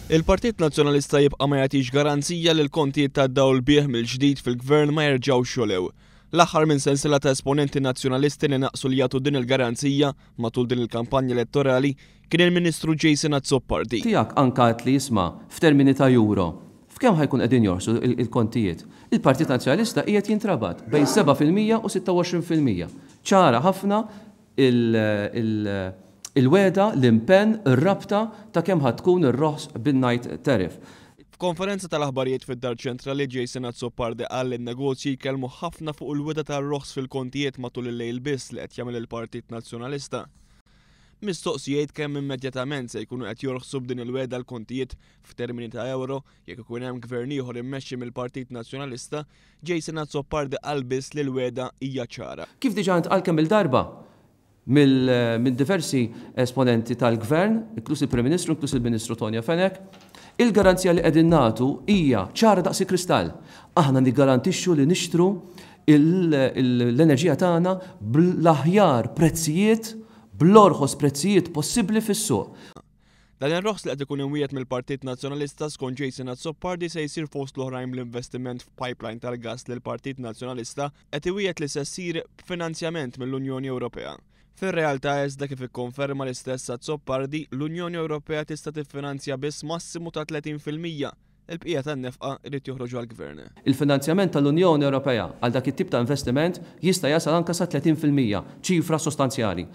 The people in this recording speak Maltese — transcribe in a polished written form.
Il-Partit Nazzjonalista jibqa' ma jagħtix garanzija li l-kontijiet tad-dawl bih mill-ġdid fil-Gvern ma jerġgħux jogħlew. L-aħħar minn sensiela ta' esponenti Nazzjonalisti li naqsu li jagħtu din il-garanzija matul din il-kampanja elettorali kien il-Ministru Jason Azzopardi. Tiegħek anke għedt li isma' f'termini ta' euro, f'kemm ħa jkun qegħdin jorħsu l-kontijiet? Il-Partit Nazzjonalista qiegħed jintrabat bejn 7% u 26%. Ċara ħafna il-wegħda, l-impenn, ir-rabta ta' kemm ħa tkun ir-roħs bin-night tariff. F'konferenza tal-aħbarijiet fid-Dar Ċentrali, Jason Azzopardi qal li n-negozji jkellmu ħafna fuq il-wegħda tar-roħs fil-kontijiet matul il-lejl biss li qed jagħmel il-Partit Nazzjonalista. Mistoqsi jgħid kemm immedjatament se jkunu qed jorħsu b'din il-wegħda l-kontijiet f'termini ta' euro jekk ikun hemm gvern ieħor immexxi mill-Partit Nazzjonalista, Jason Azzopardi qal biss li l-wegħda hija ċara. Kif diġà ntqal kemm-il darba minn diversi esponenti tal-Gvern, inkluż il-Prim Ministru, inkluż il-Ministru Tonio Fenech, il-garanzija li qegħdin nagħtu hija ċara daqs il-kristall. Aħna niggarantixxu li nixtru l-enerġija tagħna bl-aħjar prezzijiet, bl-orħos prezzijiet possibbli fis-suq. Dan ir-roħs li qed ikun imwiegħed mill-Partit Nazzjonalista skont Jason Azzopardi se jsir fost l-oħrajn bl-investiment f'pipeline tal-gass li l-Partit Nazzjonalista qed iwiegħed li se ssir b'finanzjament mill-Unjoni Ewropea. Fir-realtà iżda kif ikkonferma l-istess Azzopardi, l-Unjoni Ewropea tista' tiffinanzja biss massimu ta' 30%, il-bqija tan-nefqa jrid joħroġha l-Gvern. Il-finanzjament tal-Unjoni Ewropea għal dak it-tip ta' investiment jista' jasal anke sa 30%, ċifra sostanzjali.